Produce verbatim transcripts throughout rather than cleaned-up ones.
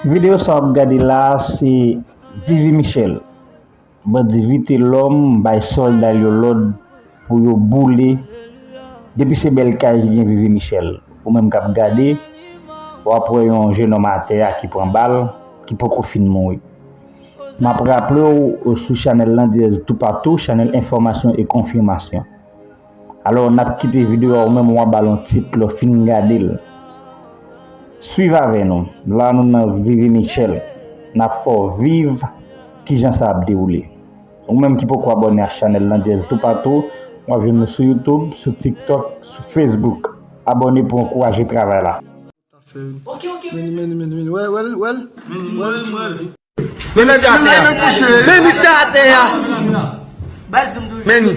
Videyo sa w ap gade la a, se Vivi Michel. Bandi Vitelòm bay sòlda l yo lòd pou yo boule. Depi se bèl kay ki gen Vivi Michel, ou menm k ap gade, w ap wè yon jenòm atè a ki pran bal, ki poko fin mouri. M ap raple w, sou chanèl Landjèz Toupatou, chanèl enfòmasyon e konfimasyon. Alò, n ap kite videyo a, ou menm w a ba l yon tit lè w fin gade l. Swiv avè nou. La nou nan Vivi Michel. N ap fè w viv kijan sa ap dewoule. Ou menm ki poko abòne a chanèl Landjèz Toupatou, w ap jwenn nou sou YouTube, sou TikTok, sou Facebook. Abòne pou ankouraje travay la. Meni, meni, meni, meni. Wè l, wè l, wè l. Meni, meni, meni. Men misye atè a. Men misye atè a. Meni.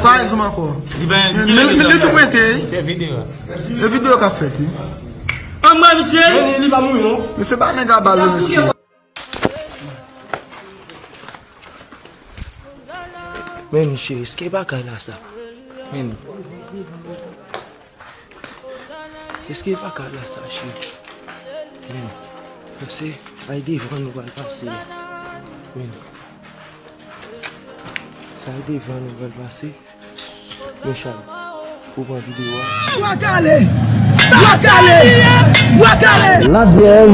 Pa zoom ankò. Men, men, men li tou pwente, wi. E videyo k ap fèt, wi. Anmwey misye. Meni, li pa mouri, non. Misye pa nèg a bal, non, misye. Meni, cheri, èske e pa kay la sa? Meni. Èske e pa kay la sa, cheri? Meni. Pase, ay devan nou pral pase. Meni. Sa ay devan nou pral pase. Mechal, pou pran videyo a. Bwa kale! Bwa kale! Bwa kale! Landjèz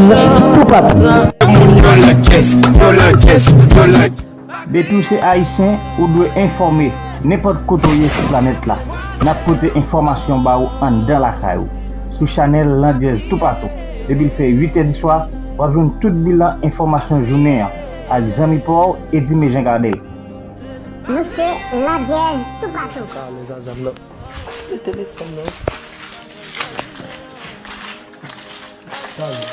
Toupatou. Moun nan lakès, nan lakès, nan lakès. Depi w se ayisyen, ou dwe enfòme. Nenpòt kote w ye sou planèt la, n ap pote enfòmasyon ba ou anndan lakay ou. Sou chanèl Landjèz Toupatou. Depi l fè uit è di swa, w ap jwenn tout bilan enfòmasyon jounen an ak zanmi pa w, Edime Jean Gardel. Nou se Landjèz Toupatou. Ka ale zazam nan. Le telefòn nan. Talè.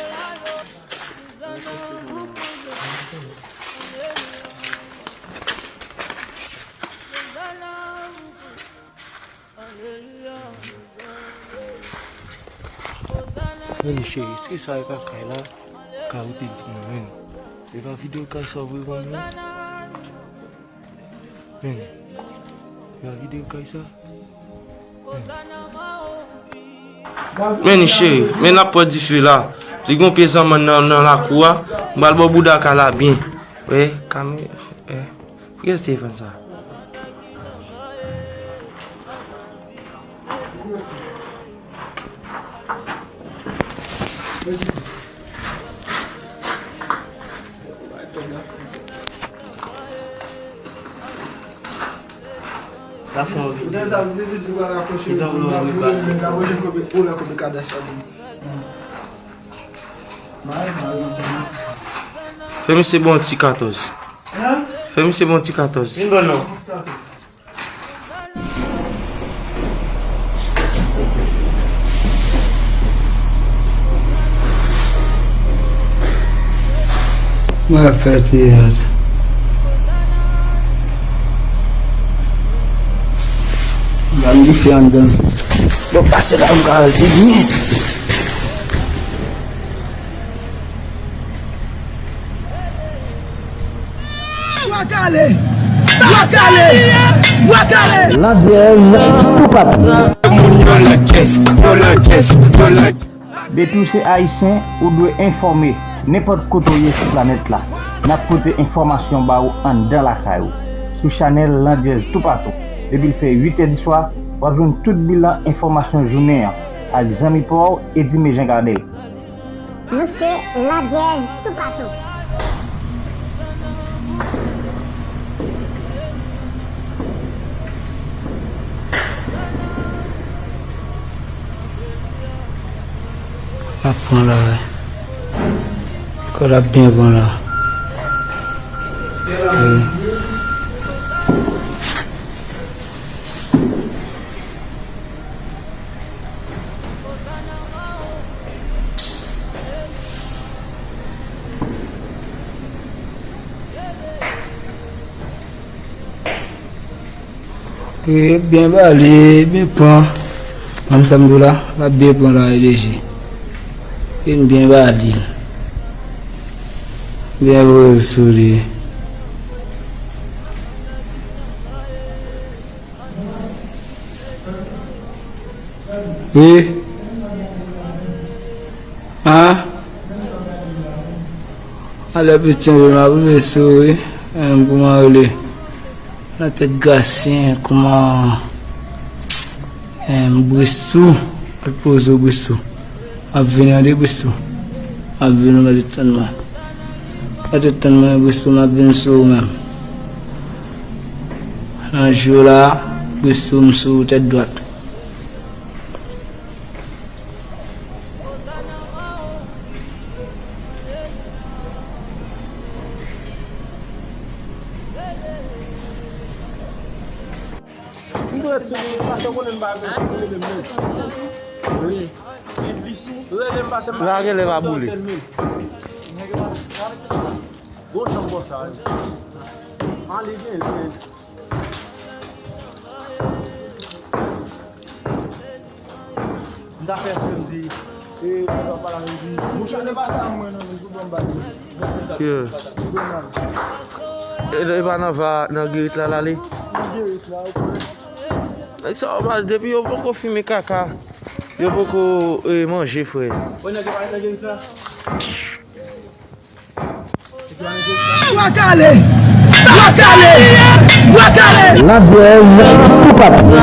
Meni, cheri, èske sa e pa kay la? Ka ou te di m nan, meni. E pa videyo kay sa ou voye ban mwen? Meni. E pa videyo kay sa? Meni, cheri, men n ap pran dife la. Li gon pye zanmann nan, nan lakou a. M pral ba w bouda kay la byen. Wè, kame, wè. Pou ki se telefòn sa? Sa fè yon videyo. Fè misye bon ti katòz. Fè misye bon ti katòz. Vin bon non. Mwen ap fè teyat. Ban m dife anndan. Bon, pase la, m ka al pi byen. Bwa kale! Bwa kale! Bwa kale! Landjèz Toupatou. Moun nan lakès, nan lakès, nan lakès. Depi w se ayisyen, ou dwe enfòme. Nenpòt kote w ye sou planèt la, n ap pote enfòmasyon ba ou anndan lakay ou. Sou chanèl Landjèz Toupatou. Depi l fè uit è di swa, w ap jwenn tout bilan enfòmasyon jounen an ak zanmi pa w, Edime Jean Gardel. Nou se Landjèz Toupatou. L ap pran la, wi. Kò l ap byen pran la. Wi. E byen ba li, byen pran. Kòm sa m di w la, l ap byen pran la, e leje. Vin byen ba li. Byen voye l sou li. Wi. An? Alè piti anpil m ap rive sou wi. Em, kouman rele? Nan tèt Grasyen, kouman, em, Bristou, ak Pozo Bristou. M ap vini an de Bristou. M ap vini, mèt tann mwen. Mèt tann mwen Bristou, m ap vin sou ou menm. Nan jou la, Bristou m sou tèt dwat. M dwe sou li, paske w konnen m pa rele menm. Wi. Rele m pase m pa. La gen lè pa boule. Bon jan bon sa. An li gen, li gen. M ta fè sèm di, e, mwen pa la, mwen di, mouche ne pa ta mwen non, li pou ban m ba li. Yeah. E, e pa nan va, nan girit la, l ale? Nan girit la, ou konnen. Nèg sa yo mal, depi yo poko fimen kaka, yo poko, e, manje, frè. Wè nèg yo pa nan girit la? Bwa kale! Bwa kale! Bwa kale! Landyèz toupatou.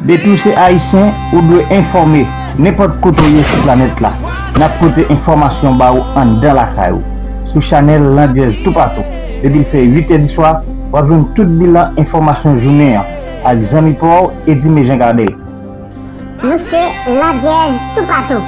Depi w se ayisyen, ou dwe enfòme. Nenpòt kote w ye sou planèt la, n ap pote enfòmasyon ba ou anndan lakay ou. Sou chanèl Landyèz toupatou, depi l fè uit è di swa, w ap jwenn tout bilan enfòmasyon jounen an ak zanmi pa w, Eddy Mejan Gardel. Nou se Landyèz toupatou.